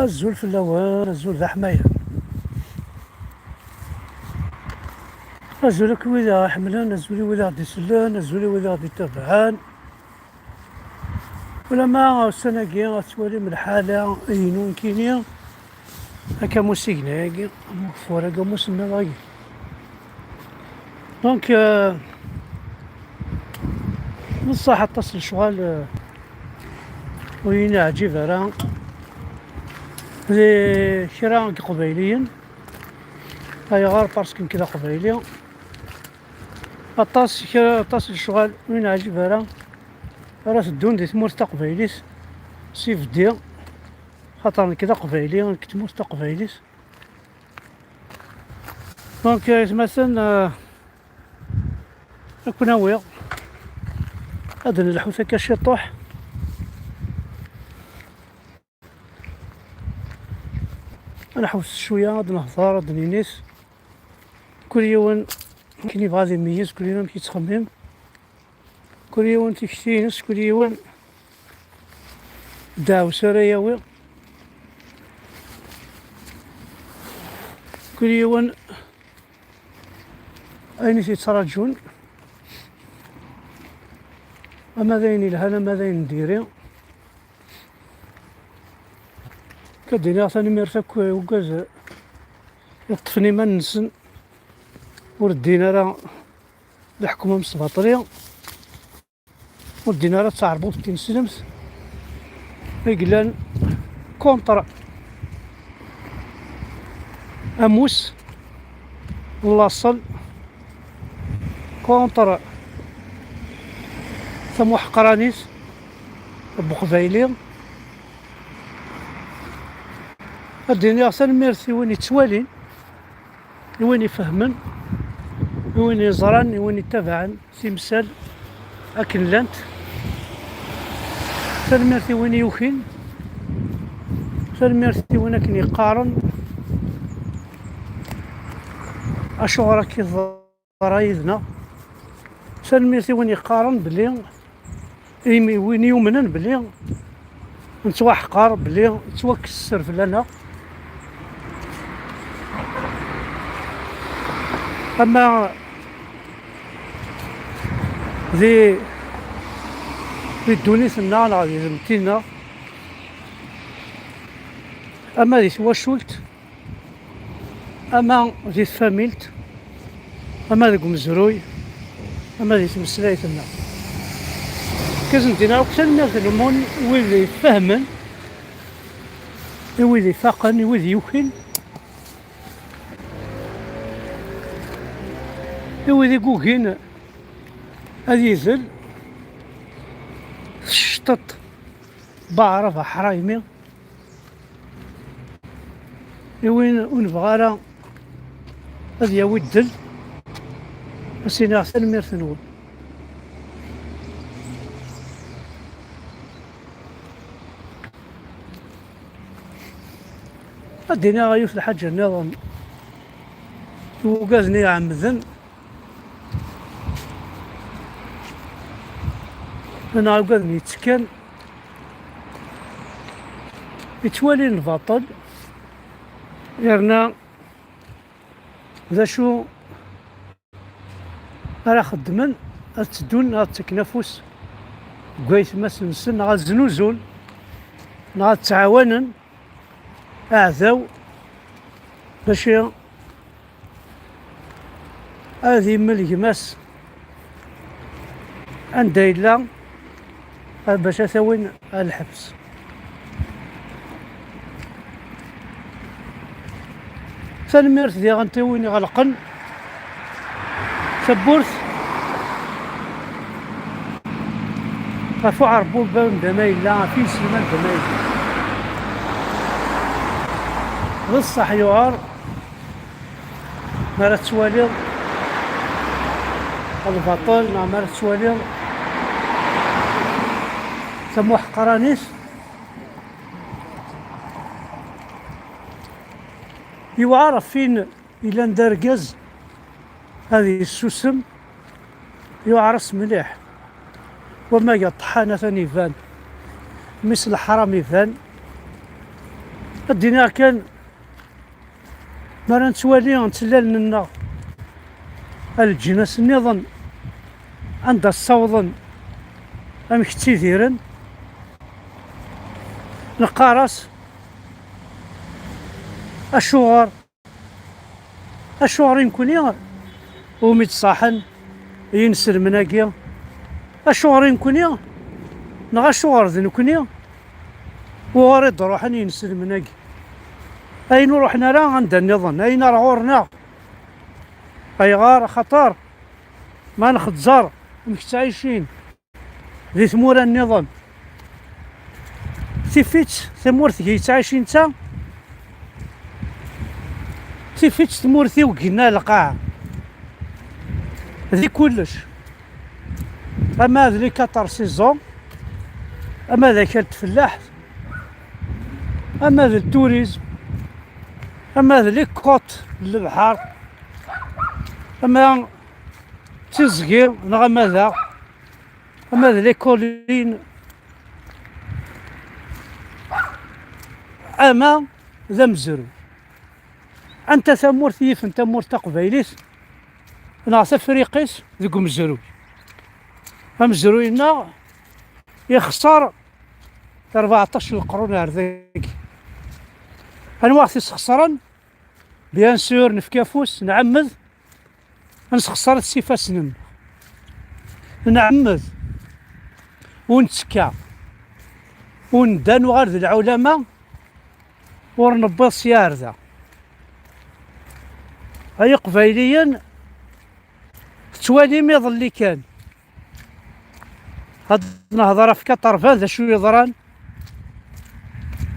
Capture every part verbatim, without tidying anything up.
Azul fell-awen, azul d aḥmayan. Azul akk wid i ɣ-iḥemmlen, azul i wid i ɣ-d-isellen, azul i wid i ɣ-d-ittabaɛen. Ulamma ussan-agi ad twalim lḥala-inu nekkini, akka am usigna-agi, am ugeffur-agi, am usemmiḍ-agi. Donc, euh, neṣṣaḥ aṭas n lecɣal, euh, ur yi-neɛǧib ara. Di kra n Iqbayliyen, ayɣer? Parce que nekk d Aqbayli. Aṭas, kra, aṭas n lecɣal ur yi-neɛǧib ara, ara teddun di tmurt taqbaylit s ibeddi, xaṭer nekk d Aqbayli, nekk d tmurt taqbaylit. Donc, euh, aytmaten, euh, ad ken-awiɣ ad nelḥu akka ciṭuḥ, ad nḥewwes cwiya, ad nehḍer, ad ninit. Kul yiwen akken yebɣa ad imeyyez, kul yiwen amek yettxemmim, kul yiwen tikti-ines, kul yiwen ddeɛwessu ara yawi, kul yiwen ayen i t-yettraǧun, ama d ayen yelhan, ama d ayen n diri. Ad d-iniɣ tanemmirt akk i uggaz yeṭṭfen iman-nsen, ur ddin ara leḥkem amesbaṭli, ur ddin ara d taɛerbubt tineslemt, i yellan contre amus n laṣel, contre tamuḥeqranit n Uqbayli. Ad d-iniɣ tanemmirt i win yettwalin, i win ifehmen, i win yeẓran, i win ittabaɛen timsal akken llant. Tanemmirt i win yukin, tanemmirt i win akken yeqqaren acuɣer akka i teḍra yid-neɣ. Tanemmirt i win yeqqaren belli, i win yumnen belli nettwaḥqer, belli yettwakkes sser fell-aneɣ. Ama di, di ddunit-nneɣ neɣ di tmetti-nneɣ, ama di twacult, ama di tfamilt, ama deg umezruy, ama di tmeslayt-nneɣ. Kkazen dinna akk tanemmirt n lmun, wid ifehmen, i wid ifaqen, i wid yukin, i wid i yugin ad yidel tecṭeṭ Baɛrab Aḥraymi, i win ur nebɣi ara ad yawi ddel, ad s-iniɣ tanemmirt-nwen. Ad d-iniɣ yiwet lḥaǧa nniḍen i wugaden iɛemmden, neɣ ugaden yettekkan, yettwalin lbaṭel, yerna d acu ara xeddmen? Ad teddun, ad ttaken afus deg waytmaten-nsen, neɣ ad znuzun, neɣ ad ttɛawanen aɛdaw, bac ad immel gma-s anda yella, bac ad t-awin ar lḥebs. Tanemmirt diɣen i win iɣelqen tawwurt ɣef uɛerbub anda ma yella, ɣef yiselman anda ma yella. D ṣṣeḥ, yuɛer mi ara tettwaliḍ lbaṭel, neɣ mi ara tettwaliḍ tamuḥqranit. Yewɛer ɣef win yellan d argaz ad yessusem, yuɛer-as mliḥ. Wamma iga ṭṭḥan atan iban, mmi-s n leḥram iban, Ad d-iniɣ kan, mi ara nettwali ntellalen-nneɣ ar leǧnas nniḍen, anda ssawḍen, amek ttidiren, neqqar-as: "Acuɣer? Acuɣer i nekni umi d-ṣaḥen yinselmen-agi? Acuɣer i nekni? Neɣ acuɣer d nekni uɣur i d-ruḥen yinselmen-agi? Ayen ur ruḥen ara anda nniḍen, ayen ar ɣur-neɣ." Ayɣer? Axaṭer ma nxeẓẓer amek ttɛicin di tmura nniḍen, tif-itt tamurt deg yettɛic netta, tif-itt tmurt-iw deg yenna lqaɛa, di kullec, ama d les quatorze saisons, ama d akal n tfellaḥt, ama d le tourisme, ama d les côtes n lebḥer, ama d tiẓgi neɣ ama d, ama d les collines, ama d amezruy. Anta tamurt i yifen tamurt taqbaylit neɣ tafriqit deg umezruy? Amezruy-nneɣ yexṣer rbeɛṭac n leqrun ar dagi. Anwa i ɣ-t-isxeṣren? Bien sûr, nefka afus, nɛemmed, ad nesxeṣret s ifassen-nneɣ. Nɛemmed ur nettekka, ur nedda nuɣal d lɛulama, ur newwiḍ sya ar da. Ay Iqbayliyen, tettwalim iḍelli kan, ad nehḍer ɣef quatre-vingts, d acu yeḍran?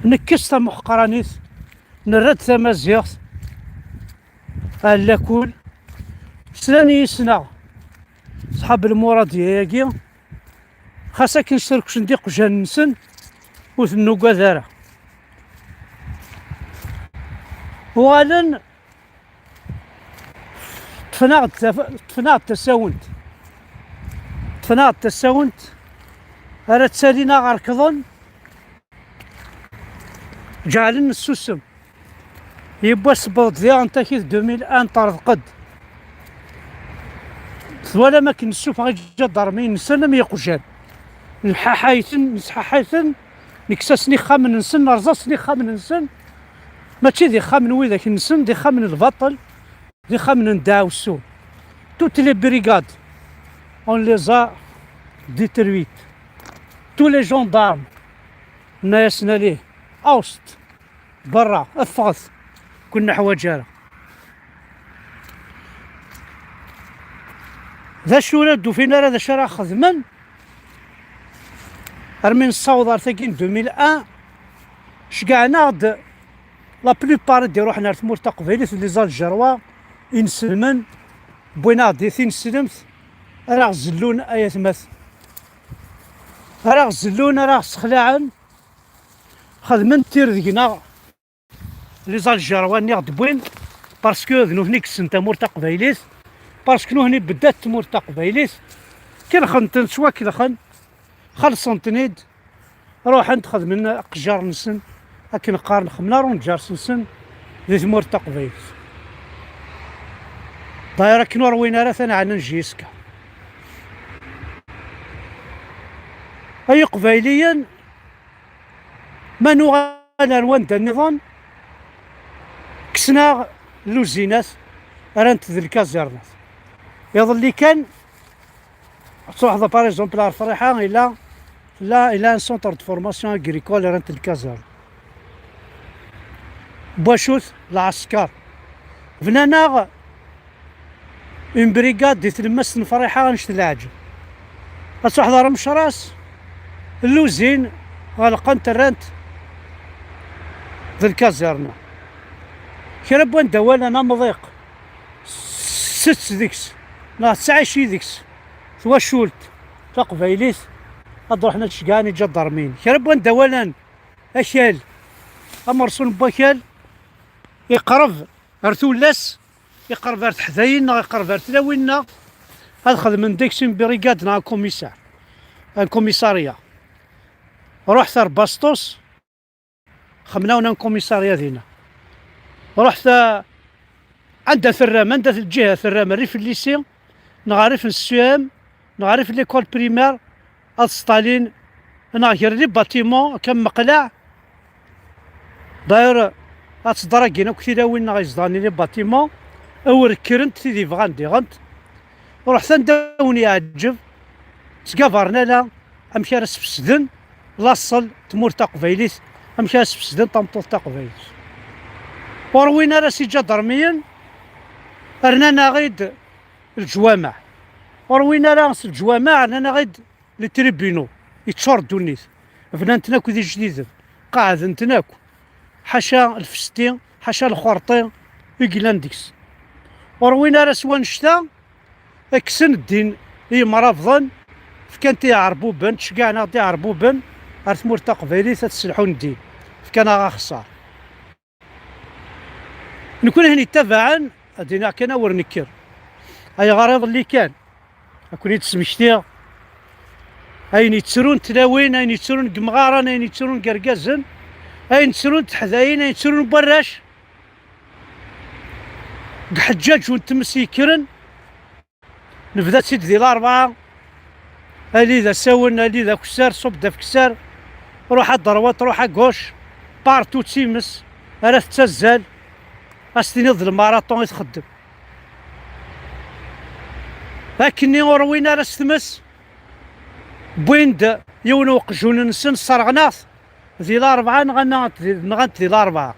Nekkes tamuḥqranit, nerra-d tamaziɣt, a lakul. Slan i yisnaɣ ṣḥab lmuradiya-agi, xas akken sserksen-d iqjan-nsen, ur ten-nugad ara. Uɣalen ṭṭfen-aɣ-d taf-, ṭṭfen-aɣ-d tasawent. Ṭṭfen-aɣ-d tasawent ara ttalin aɣ-rekḍen, ǧeɛlen nessusem. Yiwwas tewweḍ-d diɣen takit deux mille un, terḍeq-d. Twalam akken nessufeɣ iǧadarmiyen-nsen am yiqjan. Nḥaḥay-ten, nesḥaḥay-ten, nekkes-asen ixxamen-nsen, nerẓ-asen ixxamen-nsen. Mačči d ixxamen n widak-nsen, d ixxamen n lbaṭel, d ixxamen n ddaɛwessu. Toutes les brigades, on les a détruites. Tous les gendarmes, nenna-yasen: "Allez, oust, berra, ffɣet, ur ken-neḥwaǧ ara." D acu ur d-ufin ara d acu ara xedmen? Armi nessaweḍ ar tagi n deux mille un, ceggɛen-aɣ-d la plupart i d-iruḥen ar tmurt taqbaylit, les Algérois, inselmen, wwin-aɣ-d i tineslemt, ara ɣ-zellun ay atmaten. Ara ɣ-zellun, ara ɣ-ssexlaɛen, xedmen tirdet deg-neɣ. Les Algérois-nni ɣ-d-wwin, parce que d nutni i yessen tamurt taqbaylit, parce que nutni beddat tmurt taqbaylit, kelxen-ten, ttwakelxen, xellṣen-ten-id, ruḥen-d xedmen aqejjar-nsen, akken qqaren, xemlar unǧars-nsen di tmurt taqbaylit. D'ailleurs akken ur win ara tanɛna n J S K. Ay Iqbayliyen, ma nuɣal ar wanda nniḍen, kksen-aɣ lluzinat, rran-t d lkazirnat. Iḍelli kan, ad truḥeḍ, par exemple, ar Friḥa, ila, tella, ila un centre de formation agricole, rran-t d lkazirn. Bwacut? Lɛesker. Bnan-aɣ une brigade di tlemmast n Friḥa, annect n leɛǧeb. Ad truḥeḍ ar Mecras, lluzin ɣelqen-t, rran-t d lkazirna. Kra n wanda walan amḍiq, sett deg-s, neɣ tettɛici deg-s twacult taqbaylit, ad ruḥen ad ceggɛen iǧadarmiyen. Kra n wanda walan akal, amerṣun n wakal, iqreb ar Tullas, iqreb ar Teḥdayin neɣ iqreb ar Tlawin neɣ, ad xedmen deg-s une brigade neɣ un commissaire, un commissariat. Ruḥet ar Basṭus, Xemna un commissariat dinna. Ruḥet, eh, anda terram, anda lǧiha terram, rrif n lycée, neɣ rrif n C E M, neɣ rrif n l'école primaire, ad sṭalin, neɣ gar les bâtiments, akka meqlaɛ. D'ailleurs, ad tḍragin akk tilawin neɣ izedɣen les bâtiments, awer kkrent tid yebɣan diɣent. Ruḥet anda wen-yeɛǧeb, ttgabaren ala amek ara sfesden laṣel tmurt taqbaylit, amek ara sfesden tameṭṭut taqbaylit. Ur win ara s iǧadarmiyen, rnan-aɣ-id leǧwameɛ. Ur win ara s leǧwameɛ, rnan-aɣ-id les tribunaux. Yeččur ddunit. Bnan-ten akk d ijdiden. Qeɛden-ten akk. Ḥaca lfesti, ḥaca lxerṭi i yellan deg-s. Ur win ara s wannect-a, kksen ddin i yimrabḍen, fkan-t i iɛerbuben, ttceggiɛen-aɣ-d iɛerbuben ar tmurt taqbaylit ad sselḥun ddin. Fkan-aɣ axeṣṣar. Nekni ayen yettabaɛen, ad d-iniɣ kan awer nekker. Ayɣer iḍelli kan? Ad ken-id-smektiɣ ayen yettrun tlawin, ayen yettrun deg yemɣaren, ayen yettrun deg yergazen, ayen ttrun teḥdayin, ayen yettrun n warrac, deg ḥeǧǧaǧ n tmes yekkren. Nebda-tt-id di Larebɛa, ali d asawen, ali d akessar, ṣubb d afekser, ruḥ à droite, ruḥ à gauche, partout d times ara tettazzal, ad s-tiniḍ d lemaraṭun i txeddem. Akkenni ur win ara s tmes, wwin-d yiwen uqjun-nsen, sserɣen-aɣ-t di Larebɛa, nɣan-, nɣan-t di, nɣan-t di Larebɛa.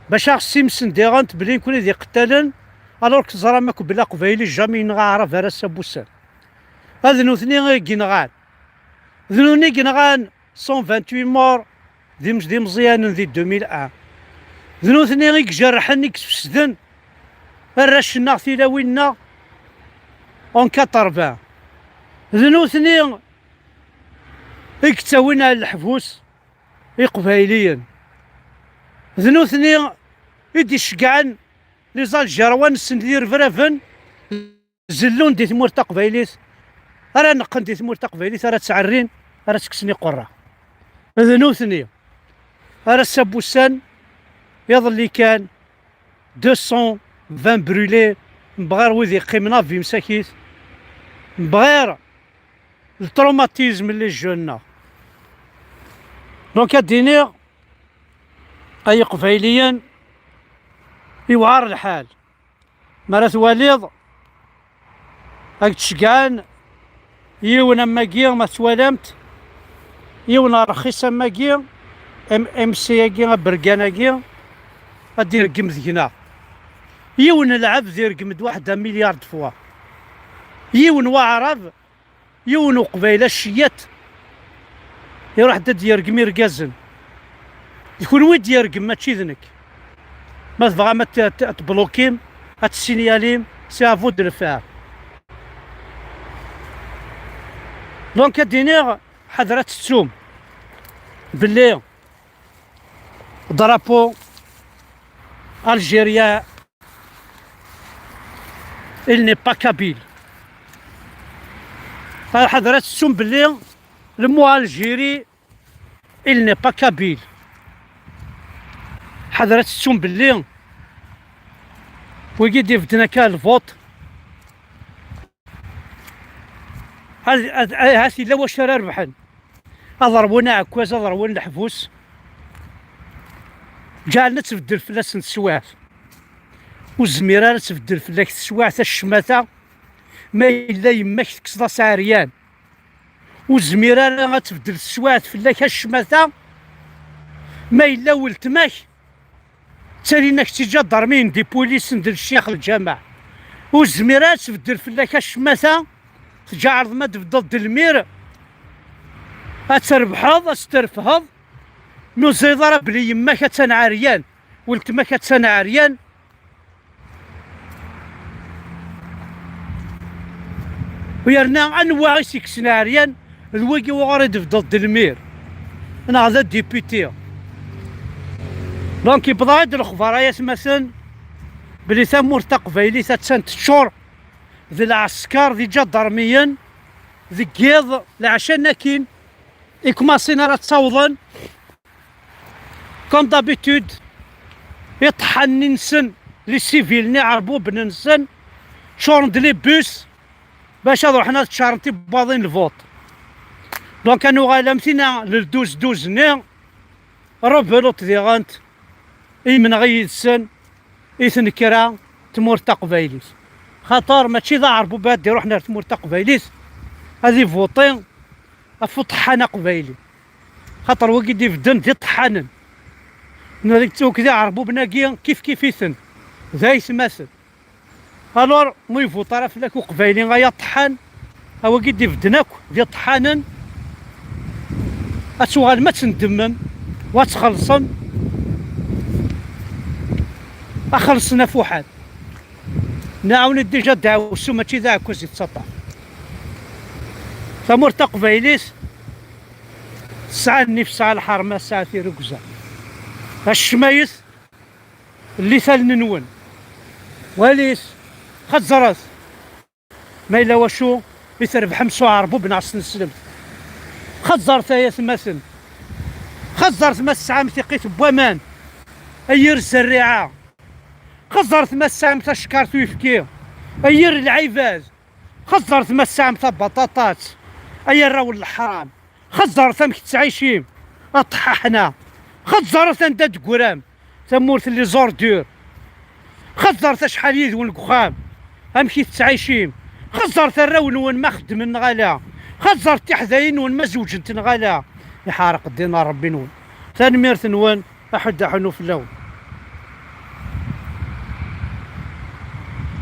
Bac aɣ-ssimsen diɣen belli nekni d iqettalen, alors que teẓram akk belli aqbayli jamais yenɣa aɛrab ar ass-a n wussan. D nutni i yenɣan. D nutni i yenɣan cent vingt-huit morts d im-, d imeẓyanen di deux mille un. D nutni i ijerrḥen, i yesfesden arrac-nneɣ, tilawin-nneɣ en quatre-vingts. D nutni i yettawin ar leḥbus iqbayliyen. D nutni i d-iceggɛen les Algérois-nsen d yirebraben zellun di tmurt taqbaylit, ara neqqen di tmurt taqbaylit, ara ttɛerrin, ara ttekksen iqerra. D nutni. Ar ass-a n wussan, iḍelli kan, deux cent vingt brûlés, mebɣir wid yeqqimen à vie msakit, mebɣir le traumatisme n les jeunes-nneɣ. Donc, ad d-iniɣ, ay Iqbayliyen, iwɛer lḥal. Mi ara twaliḍ, ad k-d-ceggɛen yiwen am wagi, ma twalam-t, yiwen rxis am wagi, M-, MC-agi, abergan-agi, ad d-ireggem deg-neɣ. Yiwen n lɛebd ireggem-d waḥed un milliard de fois. Yiwen waɛrab, yiwen uqbayli acciat, iruḥ-d ad d-yergem irgazen. D kunwi i d-yergem, mačči d nekk. Ma tebɣam ad t-, ad t-, ad tblukim, ad tessinyalim, c'est à vous de le faire. Donc, ad d-iniɣ, ḥader ad tettum belli drapeau algérien, il n'est pas kabyle. Ḥader ad tettum belli le mot Algérie, il n'est pas kabyle. Ḥader ad tettum belli wigi d-ibedden akka le vote, ha-, ha-, ha-, hat yella wacu ara rebḥen. Ad ṛwun aɛekkaz, ad ṛwun leḥbus. Ǧeɛlen ad tbeddel fell-asen teswiɛt. Ur zmir ara ad tbeddel fell-ak teswiɛt a ccmata, ma yella yemma-k tekkseḍ-as aɛeryan. Ur zmir ara ad tbeddel teswiɛt fell-ak a ccmata, ma yella weltma-k ttalin-ak-tt iǧadarmiyen d ipulisen d lecyax lǧameɛ. Ur zmir ara ad tbeddel fell-ak a ccmata, tǧeɛreḍ ma d-tebdeḍ d lmir, ad trebḥeḍ, ad s-terfheḍ, mi ur teẓriḍ ara belli yemma-k attan ɛeryan, weltma-k attan ɛeryan. U yerna anwa i s-ikksen ɛeryan? D wigi wuɣur i d-tebdeḍ d lmir, neɣ d adipiti. Donc, yewweḍ-aɣ-d lexbar, ay atmaten, belli tamurt taqbaylit attan teččur d lɛesker d iǧadarmiyen deg yiḍ, leɛca-nni akkin, i kumasin ara ttawḍen. comme d'habitude, iṭḥanen-nsen, les civils-nni iɛerbuben-nsen, ččuren-d les bus bac ad ruḥen ad ččaren tibwaḍin lvuṭ. Donc, ad nuɣal am tina lel douze douze-nni, rebelote diɣen, imenɣi yid-sen i tnekra tmurt taqbaylit. Xaṭer mačči d aɛerbub ad d-iruḥen ar tmurt taqbaylit ad ivuṭi ɣef uṭeḥḥan aqbayli. Xaṭer wagi d-ibedden d iṭeḥḥanen. Nadi akk d iɛerbuben-agi kif kif-iten, d aytmaten. Alors, ma ivuṭ ara fell-ak uqbayli ay aṭeḥḥan, a wagi d-ibedden akk d iṭeḥḥanen, ad tuɣalem ad tendemem, wa ad txellṣem, ad xellṣen afuḥan. Nɛawen-d déjà ddeɛwessu, mačči d aɛekkaz yettaṭṭaf. Tamurt taqbaylit tesɛa nnif, tesɛa lḥerma, tesɛa tirugza. Acmayet llitalen-nwen. Walit, xeẓẓret. Ma yella wacu i trebḥem s uɛerbub neɣ s tneslemt? Xeẓẓret ay atmaten. Xeẓẓret ma tesɛam tiqqit n waman, ay yir zzerriɛa. Xeẓẓret ma tesɛam tacekkart uyefki, ay yir lɛibad. Xeẓẓret ma tesɛam tabaṭaṭat, ay arraw n leḥram. Xeẓẓret amek tettɛicim a ṭṭḥaḥna. Xeẓẓret anda d-teggram tamurt n les ordures. Xeẓẓret acḥal yid-wen deg uxxam, amek i tettɛicim. Xeẓẓret arraw-nwen ma xeddmen neɣ ala. Xeẓẓret tiḥdayin-nwen ma zewǧent neɣ ala. Iḥerq ddin n Ṛebbi-nwen. Tanemmirt-nwen, aḥuddu aḥunnu fell-awen.